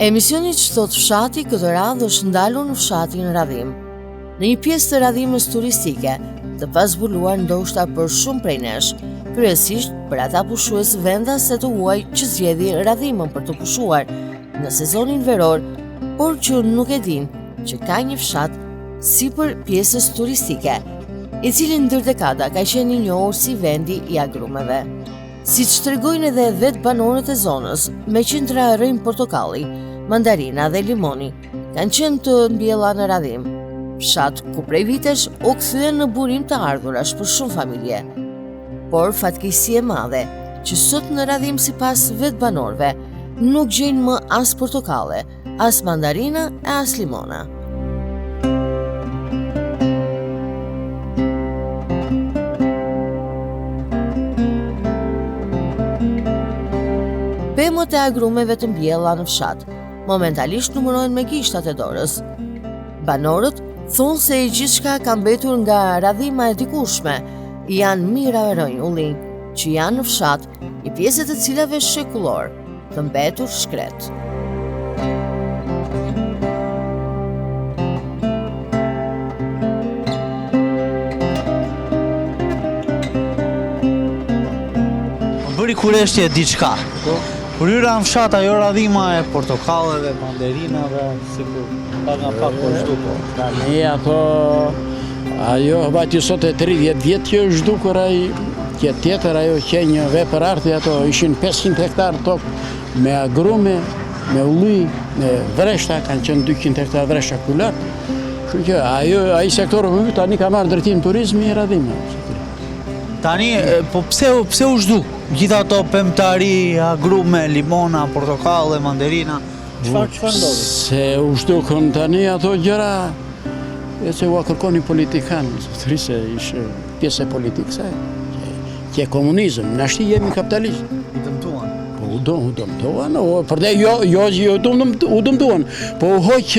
Emisioni Ç'thotë fshati këtë radhë është ndalur në fshatin Radhimë. Në një pjesë të Radhimës turistike, të pazbuluar ndoshta për shumë prej nesh, kryesisht për ata pushues vendas e të huaj që zgjedhin Radhimën për të pushuar në sezonin veror, por që nuk e dinë që ka një fshat sipër pjesës turistike, i cili ndër dekada ka qenë i njohur si vendi i agrumeve. Siç tregojnë edhe vetë banorët e zonës, me qindra rrënjë portokalli, mandarina dhe limoni, kanë qenë të mbjella në Radhimë, fshat ku prej vitesh u kthyen në burim të ardhurash për shumë familje. Por fatkeqësi e madhe, që sot në Radhimë sipas vetë banorëve, nuk gjejnë më as portokalle, As mandarina e as limona. Pemët e agrumeve të mbjella në fshat, momentalisht numërohen me gishtat e dorës. Banorët thonë se gjithçka ka mbetur nga Radhima e dikurshme, janë mijëra rrënjë ullinj që janë në fshat, një pjesë e të cilave shekullorë. të mbetur shkretë. Më bëri kureshtje diçka. Po. Kur hyra në fshat ajo radhima e portokalleve, manderinave, sikur pak nga pak po zhduko. Tani ato ajo vajti sot e 30 vjet që është zhdukur ai që tjetër ajo qe një vepër arti ato ishin 500 hektar tokë me agrume, me ulli, me vreshta, kanë qenë 200 hektar vreshta këtu lart. Kështu që ajo ai sektor tani ka marrë drejtim turizmi i Radhimës. Tani po pse pse u zhduk? Gjithë ato pemtari, agrume, limona, portokalle, mandarina. Çfarë çfarë ndodhi? Se u zhdukën tani ato gjëra e se ua kërkoni politikan, zotëri se ishte pjesë e politikës, që e komunizëm, nashti jemi kapitalist. I dëmtuan. Po u dëm, u dëmtuan, u për dhe jo, jo, jo dëm, u dëmtuan, po u hoq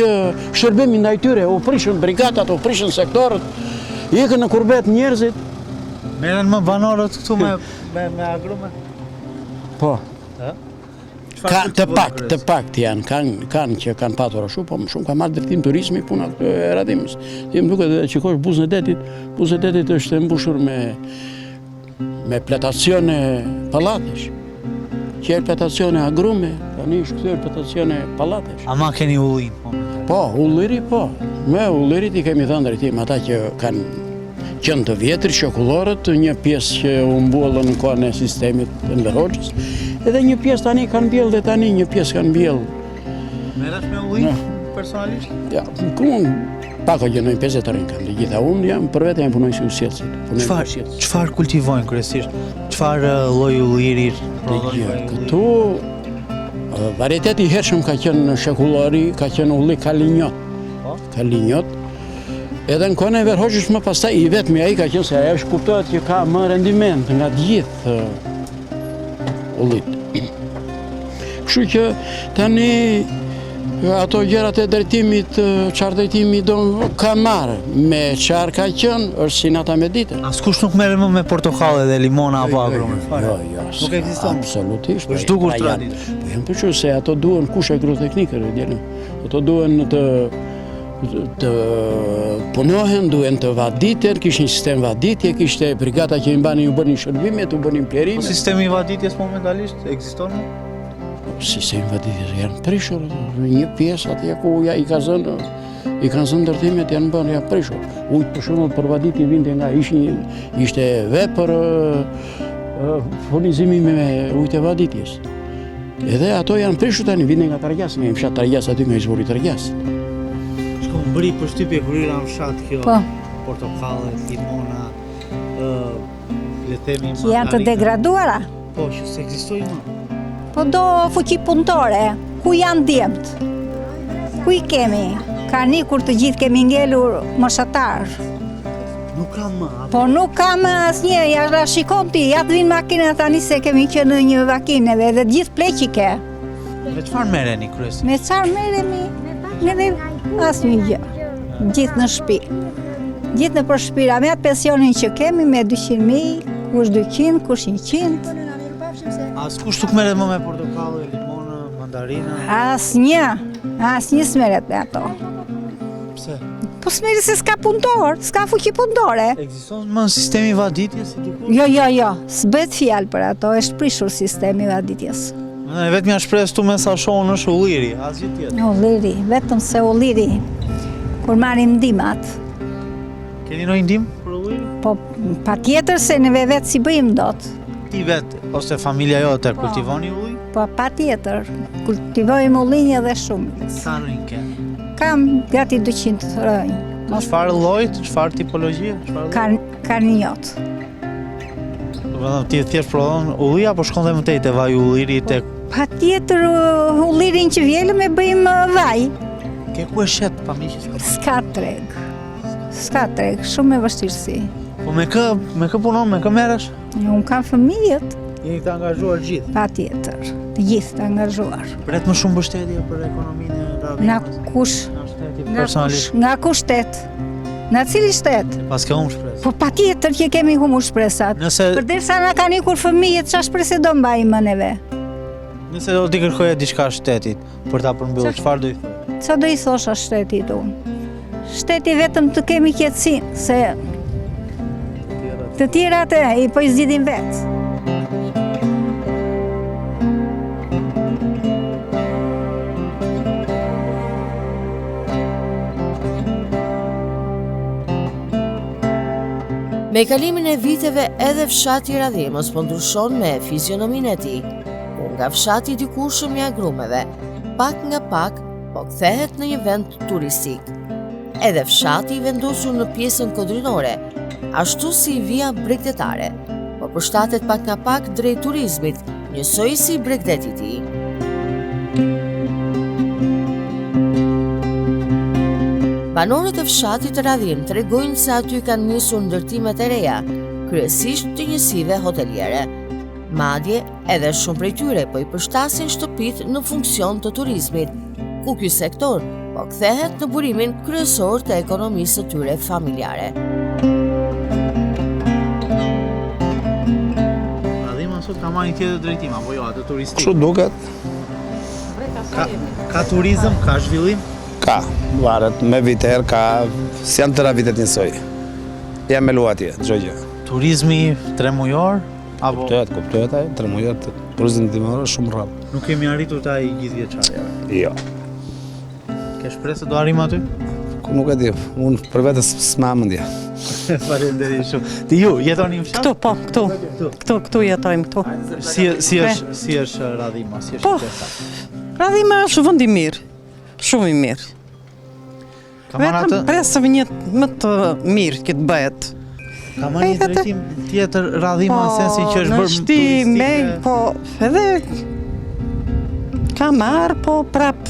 shërbimi ndaj tyre, u prishën brigatat, u prishën sektorët, ikën në kurbet njerëzit. Merren më banorët këtu me, me, me agrume? Po. Ë? Ka të pak, të pak janë, kanë kanë që kanë patur ashtu, po më shumë ka marrë drejtim turizmi puna këtu e Radhimës. Ti më duket edhe shikosh buzën e detit, buzë e detit është e mbushur me me plantacione pallatesh. Që e plantacione agrume, tani është kthyer plantacione pallatesh. Ama keni ullinj, po? Po, ulliri po. Me ullirit i kemi dhënë drejtim ata që kanë qenë të vjetër, shekullorët, një pjesë që u mbullën në kohën e sistemit të Enver Hoxhës, edhe një pjesë tani kanë mbjellë dhe tani një pjesë kanë mbjellë. Merresh me ullinj personalisht? Ja, ku unë pak o gjënojnë 50 të rënë kam të gjitha. Unë jam për vete jam punoj si ujësjellësit. Çfarë çfarë kultivojnë kryesisht? Çfarë lloj ulliri prodhojnë? Këtu varieteti i hershëm ka qenë shekullori, ka qenë ulli kalinjot. Po? Kalinjot. Edhe në kohën e Enver Hoxhës më pastaj i vetmi ai ka qenë se ajo është kuptohet që ka më rendiment nga të gjithë ullit. Kështu që tani ato gjërat e drejtimit, çfarë drejtimi do ka marrë, me çfarë ka qenë, është si nata me ditën. Askush nuk merret më me portokalle dhe limona apo jo, agrume. Jo, jo, jo, nuk ekziston. Absolutisht. Është zhdukur tradita. Po janë pëlqyer se ato duhen kushte agroteknike, ato duhen të të punohen, duhen të vaditen, kishte një sistem vaditje, kishte brigata që i mbanin u bënin shërbimet, u bënin plehërime. Po sistemi i vaditjes momentalisht ekziston? Po, sistemi i vaditjes janë prishur, një pjesë atje ku ja i ka zënë i kanë zënë ndërtimet janë bërë, janë prishur. Ujë për shembull për vaditje vinte nga ishin ishte vepër furnizimi me ujë të vaditjes. Edhe ato janë prishur tani, vijnë nga Tragjas, nga një fshat Tragjas aty nga izvori Tragjas. Shko më bëri përshtypje kur hyra në fshat kjo. Po. Portokalle, limona, ë le të themi Që janë të degraduara? Po, që s'ekzistojnë më. Po do fuqi punëtore, ku janë djemtë? Ku i kemi? Kanë ikur të gjithë kemi ngelur moshatarë. Nuk ka më. Po nuk ka më asnjë, ja ra shikon ti, ja të vinë makina tani se kemi qenë në një makinë edhe të gjithë pleq i ke. Me çfarë merreni kryesisht? Me çfarë merremi? Neve asnjë gjë. Gjithë në shtëpi. Gjithë nëpër shtëpira, me atë pensionin që kemi me 200.000, kush 200, kush 100. Askush nuk merret më me portokalle, limona, mandarina. Mandarina? Asnjë, asnjë s'merret me ato. Pse? Po s'merret se s'ka punëtor, s'ka fuqi punëtore. Ekziston më sistemi i vaditjes si dikur? Jo, jo, jo, s'bëhet fjalë për ato, është prishur sistemi i vaditjes. E vetmja shpresë këtu me sa shoh unë është ulliri, asgjë tjetër. Ulliri, vetëm se ulliri, kur marrim ndihmat. Keni ndonjë ndihmë për ullirin? Po, patjetër se neve vetë s'i bëjmë dot. Ti vetë, ose familja jote, po. kultivoni ulli? Po, patjetër, kultivojmë ullinj edhe shumë. Sa rrënjë ke? Kam gati 200 rrënjë. Çfarë lloji, çfarë tipologjie? Çfarë lloji? Karninjot. Do të thënë ti thjesht prodhon ulli apo shkon dhe më tej te vaji i ullirit te po, Patjetër uh, ullirin që vjelim e bëjmë uh, vaj. Ke ku e shet pa miqë s'ka. S'ka treg. S'ka treg, shumë me vështirësi. Po me kë, me kë punon, me kë merresh? Jo, unë kam fëmijët. Jeni të angazhuar gjithë? Patjetër, të gjithë të angazhuar. Pret më shumë mbështetje për ekonominë e Radhimës? Nga kush? Nga shteti, personalisht. Nga kush shtet? Nga cili shtet? Paske humb shpresat. Po patjetër që kemi humbur shpresat. Nëse... Përderisa na kanë ikur fëmijët, ça shprese do mbajmë më neve? Nëse do t'i kërkoje diçka shtetit, për ta përmbyllur, çfarë do i thoje? Ça do i thosha shtetit unë? Shteti vetëm të kemi qetësi, se të tjerat e, i po i zgjidhim vetë. Me kalimin e viteve edhe fshati i Radhimës po ndryshon me fizionominë e tij, ku nga fshati i dikurshëm i agrumeve, pak nga pak po kthehet në një vend turistik. Edhe fshati i vendosur në pjesën kodrinore, ashtu si vija bregdetare, po përshtatet pak nga pak drejt turizmit, njësoj si bregdeti i tij. Banorët e fshatit Radhimë tregojnë se aty kanë nisur ndërtimet e reja, kryesisht të njësive hoteliere. Madje, edhe shumë prej tyre po i përshtasin shtëpitë në funksion të turizmit, ku ky sektor po kthehet në burimin kryesor të ekonomisë së tyre familjare. Radhima sot ka marrë një tjetër drejtim, apo jo, atë turistik? Kështu duket. Ka, ka turizëm, ka zhvillim? Ka, varet, me vite herë ka, s'janë tëra vitet njësoj. Jam me luhatje, çdo gjë. Turizmi tremujor, Apo... Kuptohet, kuptohet ai, tremujor, turizmi dimëror është shumë rrallë. Nuk kemi arritur te ai gjithëvjeçari. Jo. Ke shpresë do arrijmë aty? Ku nuk e di, unë për vete s'ma ha mendja. Faleminderit shumë. Ti ju jetoni në fshat? Këtu, po, këtu. Këtu, këtu jetojmë këtu. Si si është si është Radhima, si është po, jetesa? Radhima është vend i mirë. Shumë i mirë. Ka marrë atë? Presim një më të mirë që të bëhet. Ka marrë një drejtim tjetër Radhima në po, sensin që është bërë turistike. Me, po, edhe ka marrë, po prap.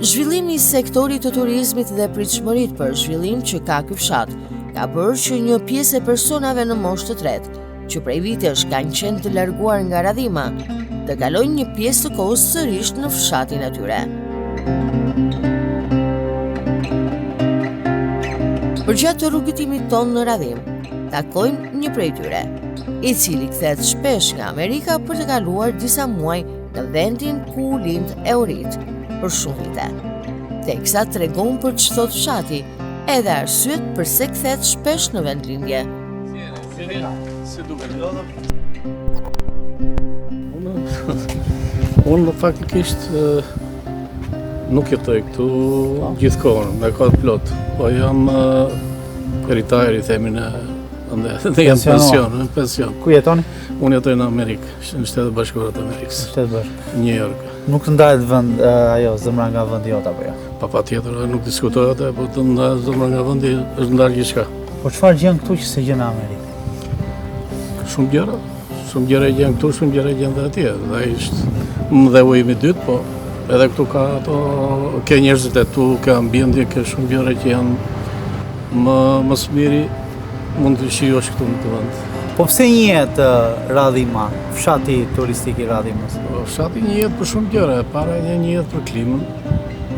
Zhvillimi i sektorit të turizmit dhe pritshmëritë për zhvillim që ka ky fshat, ka bërë që një pjesë e personave në moshë të tretë, që prej vitesh kanë qenë të larguar nga Radhima, të kalojnë një pjesë të kohës sërish në fshatin e tyre. Përgjatë rrugëtimit tonë në Radhimë, takojmë një prej tyre, i cili kthehet shpesh nga Amerika për të kaluar disa muaj në vendin ku u lind e u rrit për shumë vite. Teksa tregon për ç'thotë fshati, edhe arsyet përse kthehet shpesh në vendlindje. Si duket? Unë, unë faktikisht nuk jetoj këtu gjithë kohën, me kohë të plotë, po jam retire, i themi në, në jam pension, në pension. Ku jetoni? Unë jetoj në Amerikë, në Shtetet e Bashkuara të Amerikës. Në Shtetet e Bashkuara. New York. Nuk të ndahet vend ajo zemra nga vendi jot apo jo? Pa patjetër, nuk diskutohet, po të ndahet zemra nga vendi, është ndarë gjithçka. Po çfarë gjen këtu që s'e gjen në Amerikë? Shumë gjëra, shumë gjëra gjen këtu, shumë gjëra gjen dhe atje. Dhe është mëmëdheu im i dytë, po edhe këtu ka ato, ke njerëzit e tu, ke ambientin, ke shumë gjëra që janë më, më së miri mund të shijosh këtu në këtë vend. Po pse njihet Radhima, fshati turistik i Radhimës? Po, fshati njihet për shumë gjëra, e para një njihet për klimën,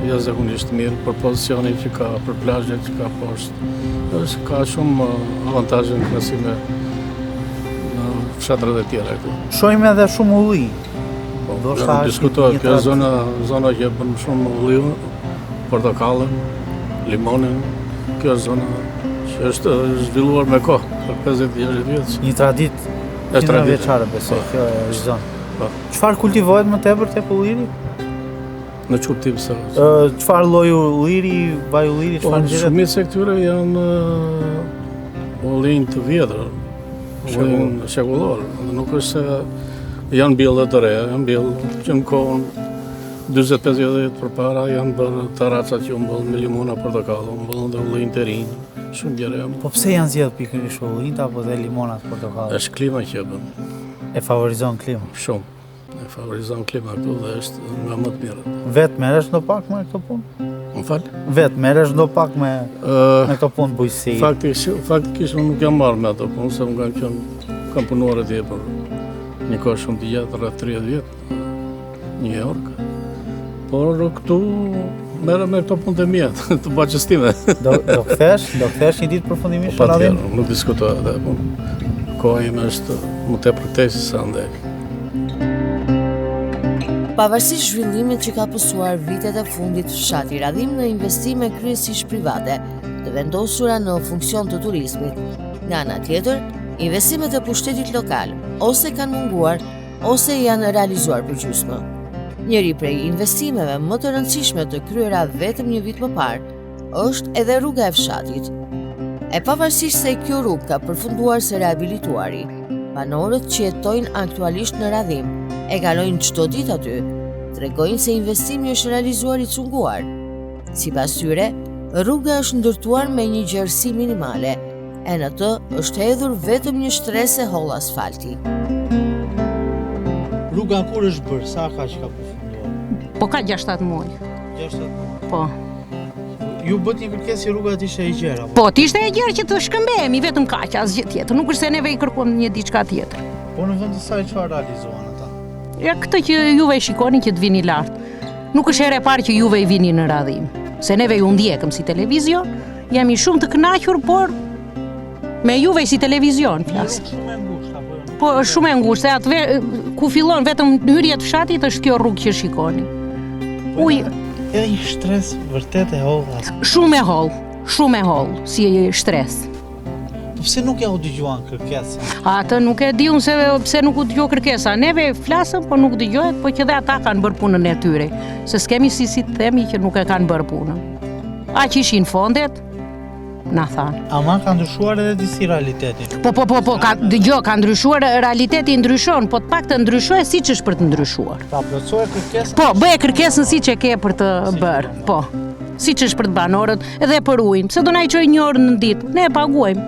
jashtëzakonisht mirë, për pozicionin që ka, për plazhet që ka poshtë. Është ka shumë avantazhe në krahasim me. fshatrat e tjera këtu. Shohim edhe shumë ulli. Po, ndoshta diskutohet kjo zona, zona që bën shumë ulli, portokallën, limonin, kjo zona që është zhvilluar me kohë, për 50-60 vjet. Një traditë është traditë vjeçare besoj, po. kjo është zonë. Po. Çfarë kultivohet më tepër tek ulliri? Në ç'kuptim se? Çfarë lloj ulliri, vaj ulliri, po, çfarë gjëra? Shumica e këtyre janë ullinj të vjetër, ullinj shekullor. Nuk është se janë mbjellë të reja, janë mbjellë që në kohën 40-50 vjet përpara janë bërë tarracat që u mbollën me limona portokall, u mbollën dhe ullinj të rinj, shumë gjëra janë. Po pse janë zgjedhur pikërisht ullinjtë apo dhe limonat portokall? Është klima që e bën. E favorizon klimën. Shumë. E favorizon klima këtu dhe është nga më të mirët. Vetë merresh ndopak me këto punë? Më fal? Vetë merresh ndopak me, uh, me këto punë bujqësi? Faktikisht, faktikisht unë nuk jam marrë me ato punë, se unë kam qenë, kam punuar atje për një kohë shumë të gjatë, rreth 30 vjet, në New York. Por këtu merrem me këto punë të mia, të bahçes time. do, do kthehesh, do kthehesh një ditë përfundimisht po, në Radhimë? Nuk diskutohet edhe punë. Koha ime është më tepër këtej se sa andej. Pavarësisht zhvillimit që ka pësuar vitet e fundit fshati Radhimë në investime kryesisht private, të vendosura në funksion të turizmit, nga ana tjetër, investimet e pushtetit lokal ose kanë munguar ose janë realizuar përgjysmë. Njëri prej investimeve më të rëndësishme të kryera vetëm një vit më parë është edhe rruga e fshatit. E pavarësisht se kjo rrugë ka përfunduar së rehabilituari, banorët që jetojnë aktualisht në Radhimë e kalojnë çdo ditë aty, tregojnë se investimi është realizuar i cunguar. Sipas tyre, rruga është ndërtuar me një gjerësi minimale, e në të është hedhur vetëm një shtresë e hollë asfalti. Rruga kur është bërë, sa ka që ka përfunduar? Po ka 6-7 muaj. 6-7 muaj. Po. Ju bëtë një kërkesë që rruga të ishte e gjerë apo? Po, të ishte e gjerë që të shkëmbehemi vetëm kaq, asgjë tjetër. Nuk është se neve i kërkuam një diçka tjetër. Po në vend të saj çfarë realizuan ata? Ja këtë që juve e shikoni që të vini lart. Nuk është hera e parë që juve i vini në Radhimë. Se neve ju ndjekëm si televizion, Jemi shumë të kënaqur, por me juve si televizion flas. Është shumë e ngushtë apo jo? Po, është shumë e ngushtë, se atë ku fillon vetëm në hyrje të fshatit është kjo rrugë që shikoni. Po, Uj, edhe një shtresë vërtet e hollë. Shumë e hollë, shumë e hollë si shtresë. Po pse nuk ja u dëgjuan kërkesën? Atë nuk e di unë se pse nuk u dëgjua kërkesa. Neve flasëm, po nuk dëgjohet, po që dhe ata kanë bërë punën e tyre. Se s'kemi si si të themi që nuk e kanë bërë punën. Aq ishin fondet, na thanë. Ama ka ndryshuar edhe disi realiteti. Po, po, po, po, ka, dëgjo, ka ndryshuar, realiteti ndryshon, po të paktën ndryshoje siç është për të ndryshuar. Pra, plotësoje kërkesën? Po, bëje kërkesën siç e ke për të bërë, po. Siç është për të banorët dhe për ujin. Pse do na i çojnë një orë në ditë? Ne e paguajmë.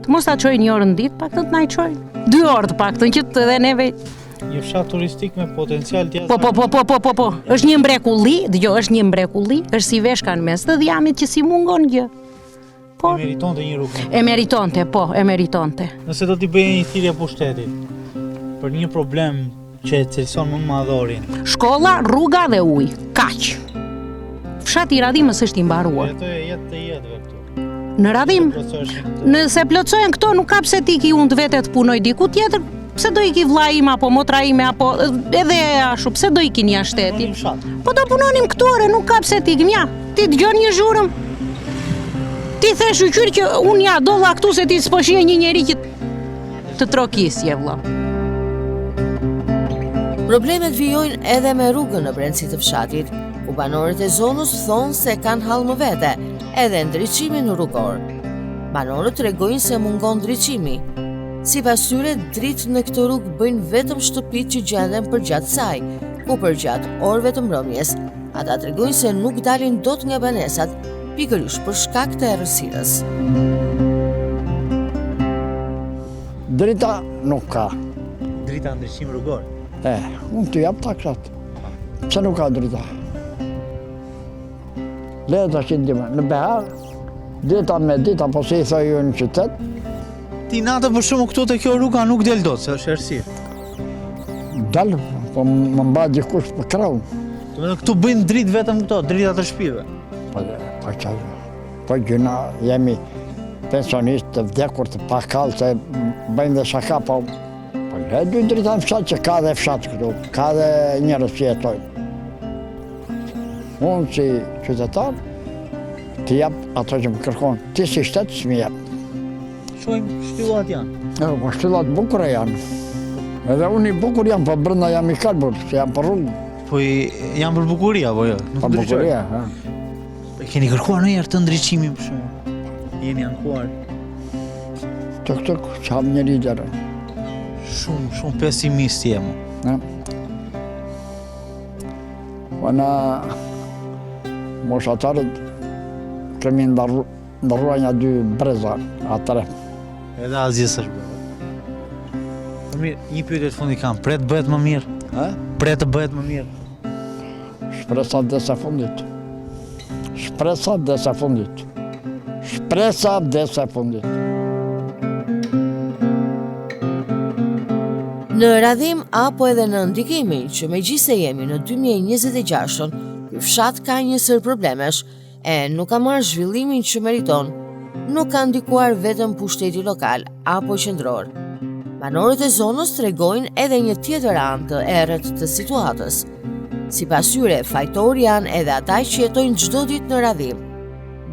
Të mos ta çojnë një orë në ditë, paktën të na i çojnë. Dy orë të paktën që të edhe neve Një fshat turistik me potencial të Po po po po po po po. Është një mrekulli, dëgjo, është një mrekulli, është si veshka në mes të dhjamit që s'i mungon gjë. Po. E meritonte një rrugë. E meritonte, po, e meritonte. Nëse do t'i bëje një thirrje pushtetit për një problem që e cilëson më madhorin. Shkolla, rruga dhe ujë. Kaq. Fshati i Radhimës është i mbaruar. Jetë jetë të jetëve këtu. Në Radhimë, nëse plotësohen këto, nuk ka pse të iki unë të vete të punoj diku tjetër, pse do iki vllai im apo motra ime apo edhe ashtu, pse do ikin jashtë shtetit? Po do punonim këtu ore, nuk ka pse të ikim, ja. Ti dëgjon një zhurmë? Ti the shyqyr që unë ja dolla këtu se ti s'po shihje një njeri që të trokisje vëlla. Problemet vijojnë edhe me rrugën në brendësi të fshatit, ku banorët e zonës thonë se kanë hall më vete, edhe ndriçimin rrugor. Banorët tregojnë se mungon ndriçimi. Sipas tyre, dritë në këtë rrugë bëjnë vetëm shtëpitë që gjenden përgjatë saj, ku përgjatë orëve të mbrëmjes, Ata tregojnë se nuk dalin dot nga banesat, pikërisht për shkak të errësirës. Drita nuk ka. Drita ndriçim rrugor. E, unë të jap taksat. Pse nuk ka drita? Le të që ndima. Në behar, drita me dita, po si i thoj ju në qytet. Ti natën për shembull këtu te kjo rruga nuk del dot, se është errësirë. Dal, po më mba dikush për krahu. Domethënë këtu bëjnë dritë vetëm këto, dritat e shpive. Po, po, po, po gjynah, jemi pensionistë të vdekur të pakallë, se bëjmë dhe shaka, po... Po një dy drita në fshat që ka dhe fshat këtu, ka dhe njerëz që jetojnë. Unë si qytetar, t'i jap ato që më kërkon, ti si shtet s'm'i jep. Shohim shtyllat janë. E, po shtyllat bukura janë. Edhe unë i bukur jam, po brenda jam i kalbur, se jam për rrugë. Po i, janë për bukuri, apo jo? Nuk për bukuri, ha. E keni kërkuar ndonjëherë të ndriçimin për shembull? Jeni ankuar? Tuk tuk, që ham njëri derën. Shumë, shumë pesimist jemi. Na. Po na moshatarët kemi ndërru, ndërrua nja dy breza, a tre. Edhe asgjë s'është bërë. Po mirë, një pyetje të fundit kam. Pret të bëhet më mirë? Ha? Pret të bëhet më mirë. Shpresa vdes e fundit. Shpresa vdes e fundit. Shpresa vdes e fundit. Në Radhimë apo edhe në ndikimin që megjithëse jemi në 2026-ën, ky fshat ka një sërë problemesh e nuk ka marrë zhvillimin që meriton. Nuk ka ndikuar vetëm pushteti lokal apo qendror. Banorët e zonës tregojnë edhe një tjetër anë të errët të situatës. Sipas tyre, fajtorë janë edhe ata që jetojnë çdo ditë në Radhimë.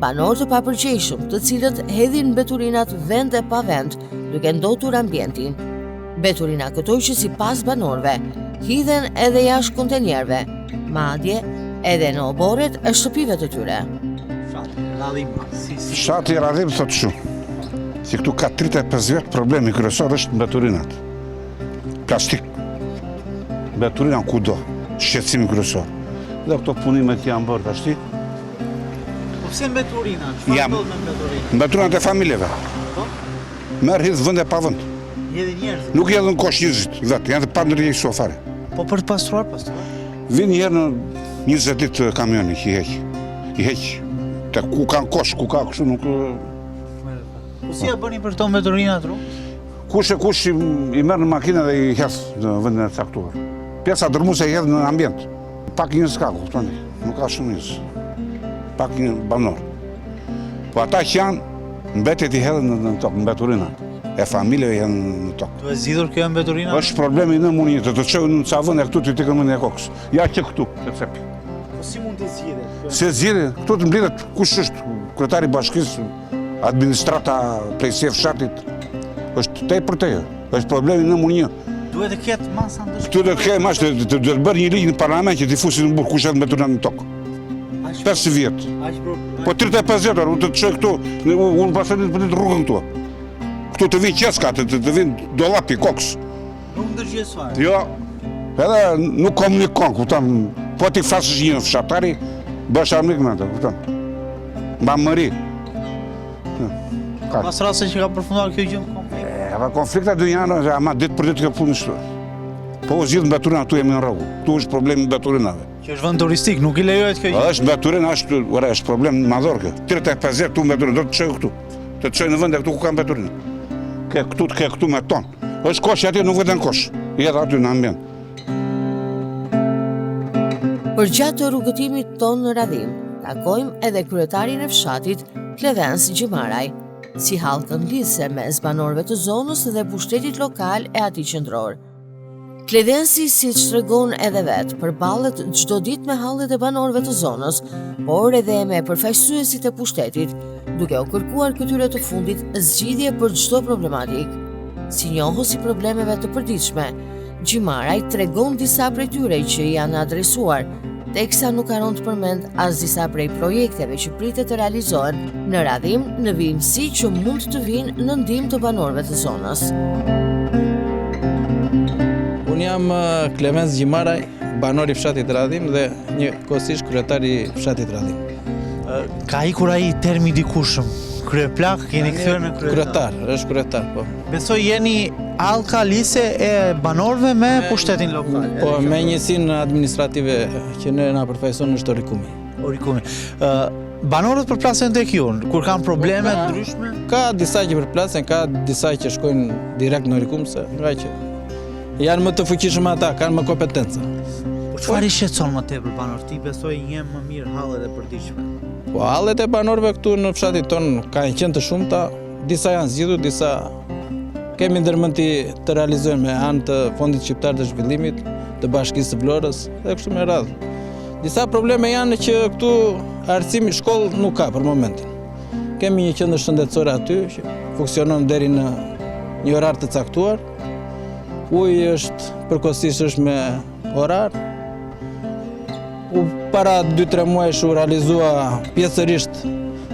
Banorë të papërgjegjshëm, të cilët hedhin mbeturinat vend e pa vend, duke ndotur ambientin. Mbeturina këto që sipas banorëve, hidhen edhe jashtë kontenierëve, madje edhe në oborret e shtëpive të tyre. Fshati Radhimë thotë shumë. Si këtu ka 35 vjet problemi kryesor është mbeturinat. Plastik. Mbeturina kudo, shqetësimi kryesor. Dhe këto punimet që janë bërë tashti. Po pse mbeturina? Çfarë ndodh me mbeturinat? Mbeturinat e familjeve. Po? Merr hidh vend e pa vend. Hedhin njerëzit. Nuk hedhin kosh njerëzit, vetë, janë të pandërgjegjësuar fare. Po për të pastruar, pastruar? Vjen një herë në 20 ditë kamioni që i heq. I heq. Te ku kanë kosh, ku ka kështu nuk Po si ja bëni për këto mbeturinat rrugës? Kush e kush i, i merr në makinë dhe i hedh në vendin e caktuar. Pjesa dërrmuese i hedh në ambient. Pak njerëz ka, kuptoni? Nuk ka shumë njerëz. Pak një banor. Po ata që janë, mbetjet i hedhin në, në tokë, mbeturinat. E familjeve i hedhin në tokë. Duhet zgjidhur kjo e mbeturinat? Është problemi numër një, të të çoj në ca vende këtu të të ikën mendja e kokës. Ja që këtu, të cepi. Po si mund të zgjidhet? Se zgjidhet, këtu të mblidhet kush është kryetari i bashkisë, administrata pleqësia e fshatit, është tej për tej. Është problemi numër një. Duhet të ketë masa ndëshkimore. Këtu do të ketë masë, të të bërë një ligj në parlament që t'i fusin në burg kush hedh mbeturina në tokë. 5 vjet. Po 35 vjet, unë të të çoj këtu, unë pastroj ditë për ditë rrugën këtu. Këtu të vinë qeska, të, të, të vinë dollapi, koks. Nuk ndërgjegjësohen. Jo, edhe nuk komunikon, kupton, po t'i flasësh një fshatari, bësh armik me atë, kupton. Mba mëri. Ka pas raste që ka përfunduar kjo gjë në konflikt? E, pa konflikta dy janë, ama ditë për ditë kjo punë është. Po u zgjidh mbeturina këtu jemi në rregull. Këtu është problemi i mbeturinave. Që është vend turistik, nuk i lejohet kjo gjë. Është mbeturina, është, ore, është problem madhor kjo. 35 vjet këtu mbeturina, do të çoj këtu. Të çoj në vende këtu ku ka mbeturina. Ke këtu, ke këtu me ton. Është kosh aty, nuk veten kosh. I hedh aty në ambient. Përgjatë rrugëtimit tonë në Radhimë, takojmë edhe kryetarin e fshatit, Klevens Gjimaraj, si hallkën lidhëse mes banorëve të zonës dhe pushtetit lokal e atij qendror. Klevensi, siç tregon edhe vetë, përballet çdo ditë me hallet e banorëve të zonës, por edhe me përfaqësuesit e pushtetit, duke u kërkuar këtyre të fundit zgjidhje për çdo problematikë. Si njohës i problemeve të përditshme, Gjimaraj tregon disa prej tyre që i janë adresuar, teksa nuk harron të përmend as disa prej projekteve që pritet të realizohen në Radhimë në vijimësi që mund të vijnë në ndihmë të banorëve të zonës. Unë jam eh, Klemens Gjimaraj, banor i fshatit Radhimë dhe njëkohësisht kryetar i fshatit Radhimë. Eh, ka ikur ai termi i dikurshëm, kryeplak, jeni kthyer në kryetar. Kryetar, është kryetar, po. Besoj jeni hallka lidhëse e banorëve me pushtetin lokal. Po, me njësinë administrative që ne na përfaqëson është Orikumi. Orikumi. Ë banorët përplasen tek ju kur kanë probleme të ndryshme? Ka disa që përplasen, ka disa që shkojnë direkt në Orikum se nga që janë më të fuqishëm ata, kanë më kompetenca. Po çfarë i shqetëson më tepër banorët? Ti besoj i njeh më mirë hallet e përditshme. Po hallet e banorëve këtu në fshatin tonë kanë qenë të shumta, Disa janë zgjidhur, disa. Kemi ndërmend të realizojmë me anë të Fondit Shqiptar të Zhvillimit, të Bashkisë së Vlorës dhe kështu me radhë. Disa probleme janë që këtu arsimi shkollë nuk ka për momentin. Kemi një qendër shëndetësore aty që funksionon deri në një orar të caktuar. Uji është përkohësisht është me orar. U para 2-3 muajsh u realizua pjesërisht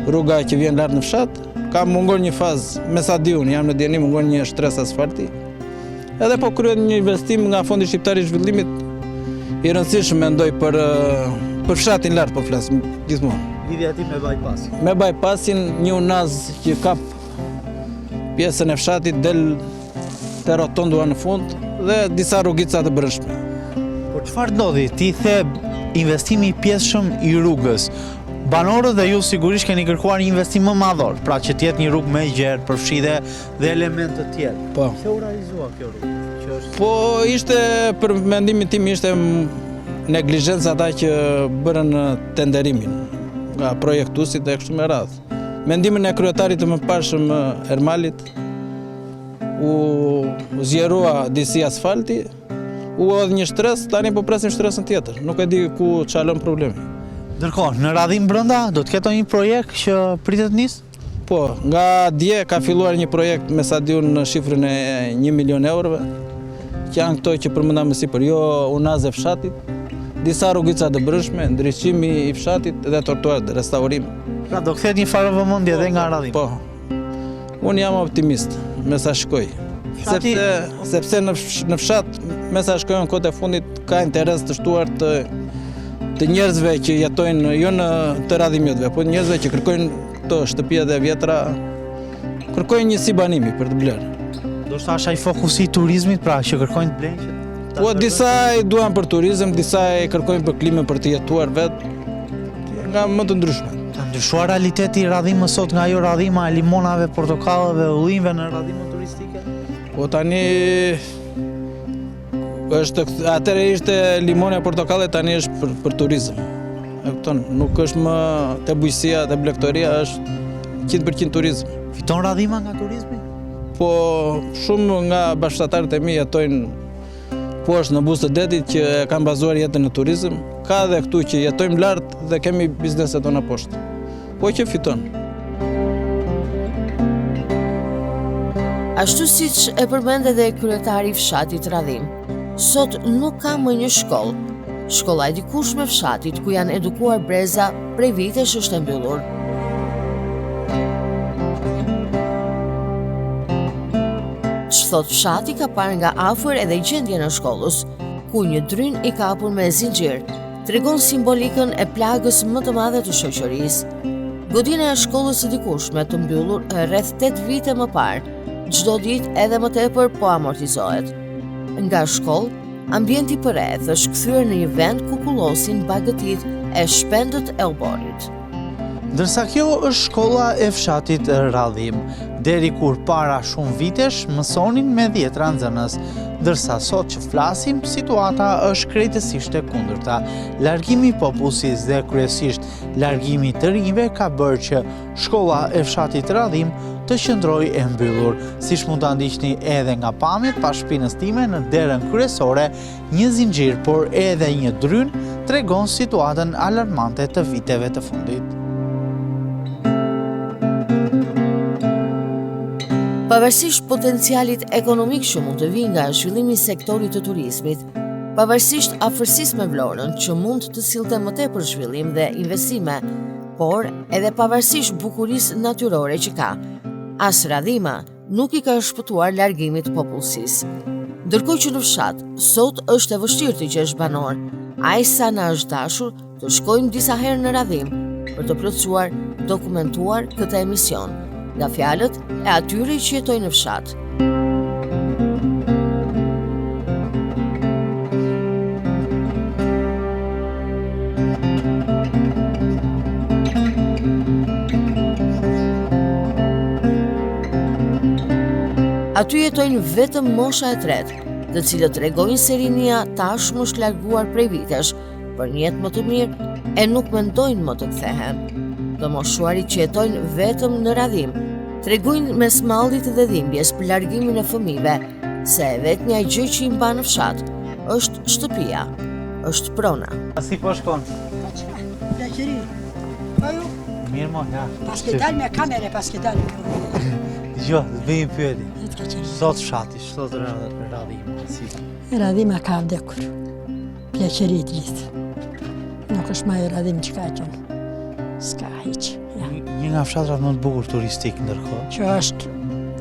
rruga që vjen lart në fshat. Ka mungon një fazë, me sa di unë, jam në dijeni, mungon një shtresë asfalti. Edhe po kryhet një investim nga Fondi Shqiptar i Zhvillimit i rëndësishëm mendoj për për fshatin lart po flasim gjithmonë. Lidhja e tij me bypassin. Me bypassin një unazë që kap pjesën e fshatit del te rotondua në fund dhe disa rrugica të brendshme. Po çfarë ndodhi? Ti the investimi i pjesshëm i rrugës. Banorët dhe ju sigurisht keni kërkuar një investim më madhor, pra që të jetë një rrugë më e gjerë, përfshi dhe dhe elementë të tjerë. Po. Pse u realizua kjo rrugë? Që është Po ishte për mendimin tim ishte neglizhencë ata që bërën tenderimin nga projektuesit e kështu me radhë. Me ndihmën e kryetarit të mëparshëm Ermalit u zgjerua disi asfalti, u hodh një shtresë, tani po presim shtresën tjetër. Nuk e di ku çalon problemi. Ndërkohë, në Radhimë brenda do të ketë një projekt që pritet të nisë? Po, nga dje ka filluar një projekt me sa di unë në shifrën e 1 milion eurove, që janë këto që përmenda më sipër, jo unazë e fshatit, disa rrugica të brendshme, ndriçimi i fshatit dhe trotuar, restaurim. Pra do kthehet një farë vëmendje edhe nga Radhima. Po. Unë jam optimist, me sa shikoj. Sepse sepse në në fshat, me sa shikoj në kohët e fundit ka interes të shtuar të të njerëzve që jetojnë jo në të radhimjotëve, po njerëzve që kërkojnë këto shtëpiat e vjetra, kërkojnë njësi banimi për të blerë. Ndoshta është ai fokusi i turizmit, pra që kërkojnë të blejnë që Po disa i duan për turizëm, disa i kërkojnë për klimën për të jetuar vetë, nga më të ndryshme. Ka ndryshuar realiteti i Radhimës sot nga ajo Radhima e limonave, portokalleve, ullinjve në Radhimën turistike? Po tani Është atëherë ishte limoni e portokalli, tani është për, për turizëm. E kupton, nuk është më te bujqësia, te blegtoria, është 100% turizëm. Fiton Radhima nga turizmi? Po shumë nga bashkëfshatarët e mi jetojnë poshtë në buzë të detit që e kanë bazuar jetën në turizëm. Ka dhe këtu që jetojmë lart dhe kemi bizneset tona poshtë. Po që fiton. Ashtu siç e përmend edhe kryetari i fshatit Radhimë, sot nuk ka më një shkollë. Shkolla e dikurshme e fshatit ku janë edukuar breza prej vitesh është e mbyllur. Ç'thotë fshati ka parë nga afër edhe gjendjen e shkollës, ku një dryn i kapur me zinxhir tregon simbolikën e plagës më të madhe të shoqërisë. Godina e shkollës së dikurshme të mbyllur rreth 8 vite më parë, çdo ditë edhe më tepër po amortizohet. Nga shkollë, ambienti përreth është kthyer në një vend ku kullosin bagëtitë e shpendët e oborrit. Ndërsa kjo është shkolla e fshatit Radhimë, deri kur para shumë vitesh mësonin me dhjetra nxënës, ndërsa sot që flasim, situata është krejtësisht e kundërta. Largimi i popullsisë dhe kryesisht largimi i të rinjve ka bërë që shkolla e fshatit Radhimë të qëndrojë e mbyllur. Siç mund ta ndiqni edhe nga pamjet pas shpinës time në derën kryesore Një zinxhir, por edhe një dryn, tregon situatën alarmante të viteve të fundit. Pavarësisht potencialit ekonomik që mund të vijë nga zhvillimi i sektorit të turizmit, pavarësisht afërsisë me Vlorën që mund të sillte më tepër zhvillim dhe investime, por edhe pavarësisht bukurisë natyrore që ka, as Radhima nuk i ka shpëtuar largimit të popullsisë. Ndërkohë që në fshat, sot është e vështirë të gjesh banorë, aq sa na është dashur të shkojmë disa herë në Radhimë për të plotësuar, dokumentuar këtë emision, nga fjalët e atyre që jetojnë në fshat. Aty jetojnë vetëm mosha e tretë, të cilët tregojnë se rinia tashmë është larguar prej vitesh për një jetë më të mirë e nuk mendojnë më të kthehen. Të moshuarit që jetojnë vetëm në Radhimë, Tregojnë mes mallit dhe dhimbjes për largimin e fëmijëve, se e vetmja gjë që i mban në fshat është shtëpia, është prona. Si po shkon? Po çka? Pleqëri. Po ju? Mirë mo, ja. Paske dalë me kamere, paske dalë. Jo, të bëj një pyetje. Sot fshati, sot Radhima, si? Radhima ka vdekur. Pleqëri të gjithë. Nuk është ma ajo Radhimë që ka qenë. S'ka hiç. Ja. Një nga fshatrat më të bukur turistik ndërkohë. Që është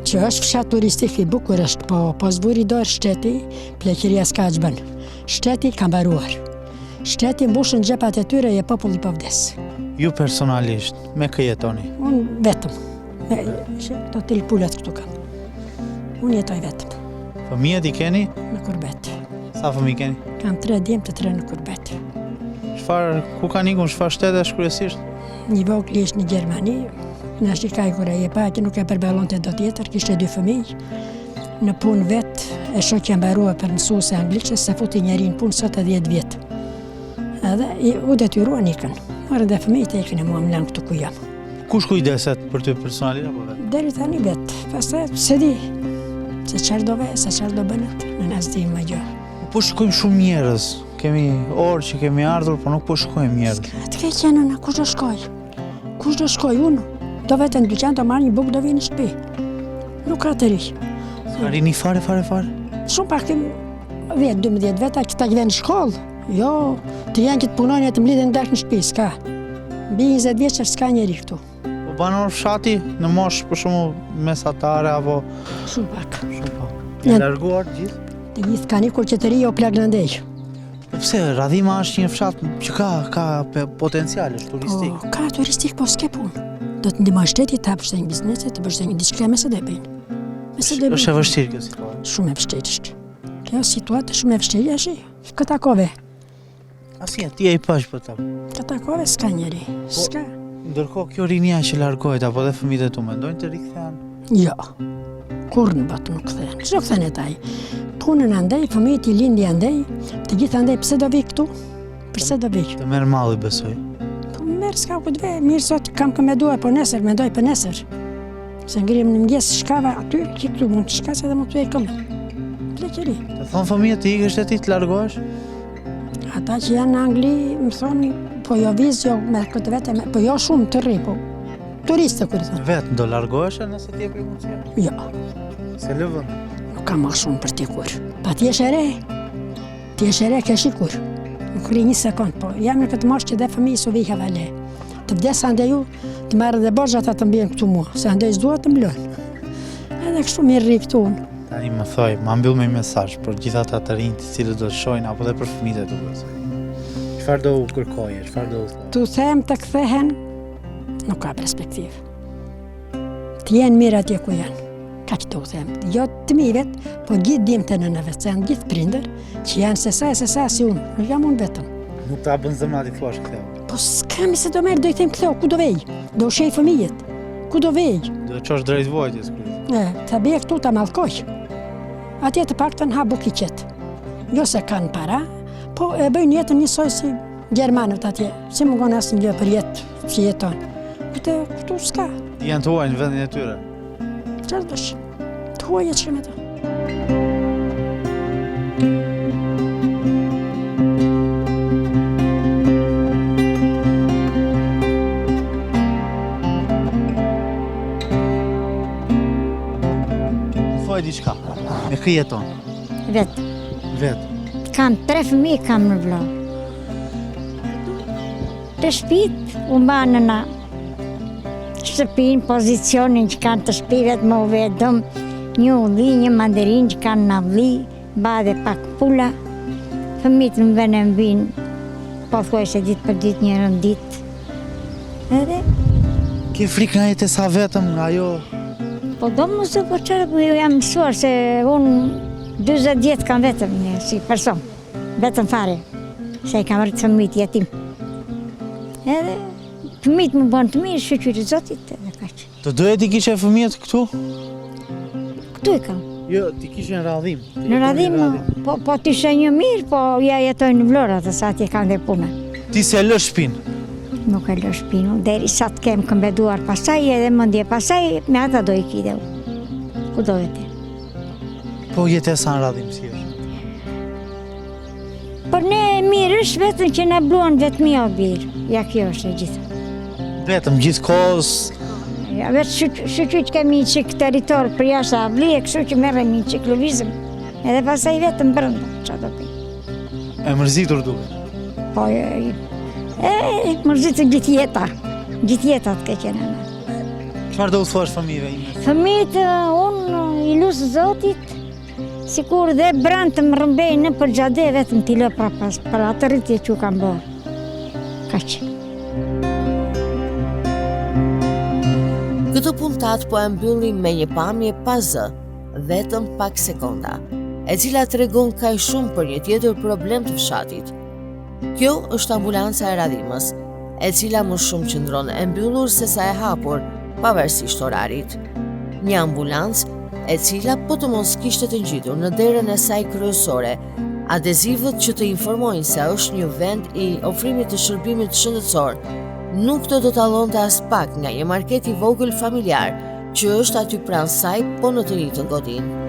që është fshat turistik i bukur është, po po s'vuri dorë shteti, pleqëria s'ka ç'bën. Shteti ka mbaruar. Shteti mbushën xhepat e tyre e populli po vdes. Ju personalisht, me kë jetoni? Unë vetëm. Me, që, këto tri pulat këtu kam. Unë jetoj vetëm. Fëmijët i keni? Në kurbet. Sa fëmijë keni? Kam tre djem të tre në kurbet. Çfarë, ku kanë ikur, çfarë shtetesh kryesisht? Një vogli është në Gjermani, në shikaj kur e pa që nuk e përballonte dot tjetër, kishte dy fëmijë. Në punë vetë, e shoqja mbarua për mësuese anglisht, s'e futi njeri në punë sot e 10 vjet. Edhe u detyruan ikën. Morën dhe fëmijët e ikën e mua më lanë këtu ku jam. Kush kujdeset për ty personalisht apo vetë? Deri tani vetë. Pastaj s'e di se çfarë do vë, se çfarë do bëhet, ne s'di më gjë. Po shikojmë shumë njerëz. Kemi orë që kemi ardhur, po nuk po shikojmë njerëz. Të ke qenë në kush do shkoj? Kush do shkoj unë? Do vete në dyqan, do marr një bukë, do vi në shtëpi. Nuk ka të ri. S'ka rini fare, fare, fare? Shumë pak të 10, 12 veta që ta që në shkollë. Jo, të janë që të punojnë e të mblidhen darkë në shtëpi, s'ka. Mbi 20 vjeç s'ka njeri këtu. Po banorë fshati në moshë për shembull mesatare apo shumë pak. Shumë pak. Janë larguar të gjithë? Të gjithë kanë ikur që të ri o plak në ndej. Po pse Radhima është një fshat që ka ka potencial, është turistik. Po, ka turistik, po s'ke punë. Do të ndihmojë shteti të hapësh një biznes, të bësh një diçka me se do e bëjnë. Me se do e bëjnë. Është e vështirë kjo situatë. Shumë e vështirë është. Kjo situatë është shumë e vështirë, ja Kë takove? Asnjë, ti e i pash për ta. Kë takove s'ka njeri, po, s'ka. Ndërkohë kjo rinia që largohet apo dhe fëmijët e tu mendojnë të rikthehen? Jo. Kurrë në botë nuk kthehen. Ç'do kthehen ata? Punën andej, fëmijët i lindi andej, të gjithë andej, pse do vi këtu? Përse do vi? Të merr malli besoj. Po merr s'ka ku të ve, mirë sot kam këmbë e duar, po nesër mendoj për nesër. Se ngrihem në mëngjes shkava aty, që këtu mund të shkas edhe mund të e këmbë. Pleqëri. Të thonë fëmijët të ikësh e ti të largohesh? Ata që janë në Angli, më thonë, po jo vizë, jo me këtë vete, po jo shumë të rri, po turistë kur i thonë. Vetë, do largohesh nëse t'jepet mundësia? Jo. S'e lë vendin? Nuk kam më shumë për t'ikur. Pa ti jesh e re, ti jesh e re, kesh ikur. Nuk rri një sekond, po jam në këtë moshë që dhe fëmijë s'u vi havale. Të vdes andej, të marrë dhe borxh ata të më bien këtu mua, se andej s'dua të më lënë. Edhe kështu mirë rri këtu unë. Tani më thoj, ma mbyll me një mesazh për gjithë ata të rinj të cilët do të shohin apo dhe për fëmijët e tu besoj. Çfarë do u kërkoje, çfarë do u thoje? T'u them të kthehen, nuk ka perspektivë. Të jenë mirë atje ku janë. Kaq do u them. Jo të mivet, po gjithë djemtë e nënave, se janë gjithë prindër, që janë se sa e se sa si unë, nuk jam unë vetëm. Nuk ta bën zemra t'i thuash ktheu. Po s'kam se do merr, do i them ktheu, ku do vej? Do ushqej fëmijët. Ku do vej? Do e çosh drejt vuajtjes kur. E, ta bie këtu ta mallkoj. Atje të paktën ha bukë i qetë. Jo se kanë para, po e bëjnë jetën njësoj si gjermanët atje. S'i mungon asnjë gjë për jetë që jeton. Këtu, këtu s'ka. Janë të huaj në vendin e tyre. Çfarë bësh? Të huaj e që me të. Më thuaj diçka. Me kë jeton? Vetë. Vetë. Kam tre fëmijë kam në Vlorë. Të shpit u mbanë në shtëpinë, pozicionin që kanë të shpivet më u vetëm, një ulli, një manderinë që kanë në avli, Mba edhe pak pula, fëmijët më vënë e më vinë, pothuajse ditë për ditë një herë në ditë. Edhe Ke frikë nga jetesa vetëm nga ajo? Po do më zë, po çfarë, po jo jam mësuar se unë 40 vjet kam vetëm një si person, vetëm fare, se i kam rritë fëmijët jetim. Edhe fëmijët më bënë të mirë, shyqyr Zotit edhe kaq. Do doje t'i kishe fëmijët këtu? Këtu i kam. Jo, t'i kishe në Radhimë. Në Radhimë, po, po të ishe një mirë, po ja jetojnë në Vlorë, atë sa atje kanë dhe punë. Ti s'e lë shpinë? Nuk e lë shpinë, deri sa të kem këmbë e duar pastaj edhe mendje pastaj me ata do iki dhe unë. Ku do vete? Po jetesa në Radhimë si është? Për ne mirë është vetëm që na bluan vetmi o bir. Ja kjo është e gjitha. Vetëm gjithë kohës? Ja vetë shyqyr që kemi një çikë territor për jashtë avli e kështu që merremi një çikë lëvizëm. Edhe pastaj vetëm brenda, ça do bëj. E mërzitur duket? Po, e, e mërzitur gjithë jeta. Gjithë jeta të ke qenë. Çfarë do u thuash fëmijëve ime? Fëmijët unë i lus Zotit Sikur dhe brentë të më rrëmbejnë nëpër xhade vetëm t'i lë prapa për atë rritje që u kam bërë. Kaq. Këtë puntatë po e mbyllim me një pamje pa zë, vetëm pak sekonda, e cila tregon kaq shumë për një tjetër problem të fshatit. Kjo është ambulanca e Radhimës, e cila më shumë qëndron e mbyllur sesa e hapur, pavarësisht orarit. Një ambulancë e cila po të mos kishte të ngjitur në derën e saj kryesore, adezivët që të informojnë se është një vend i ofrimit të shërbimit shëndetësor, nuk do të dallonte aspak nga një market i vogël familjar që është aty pranë saj po në të njëjtën godinë.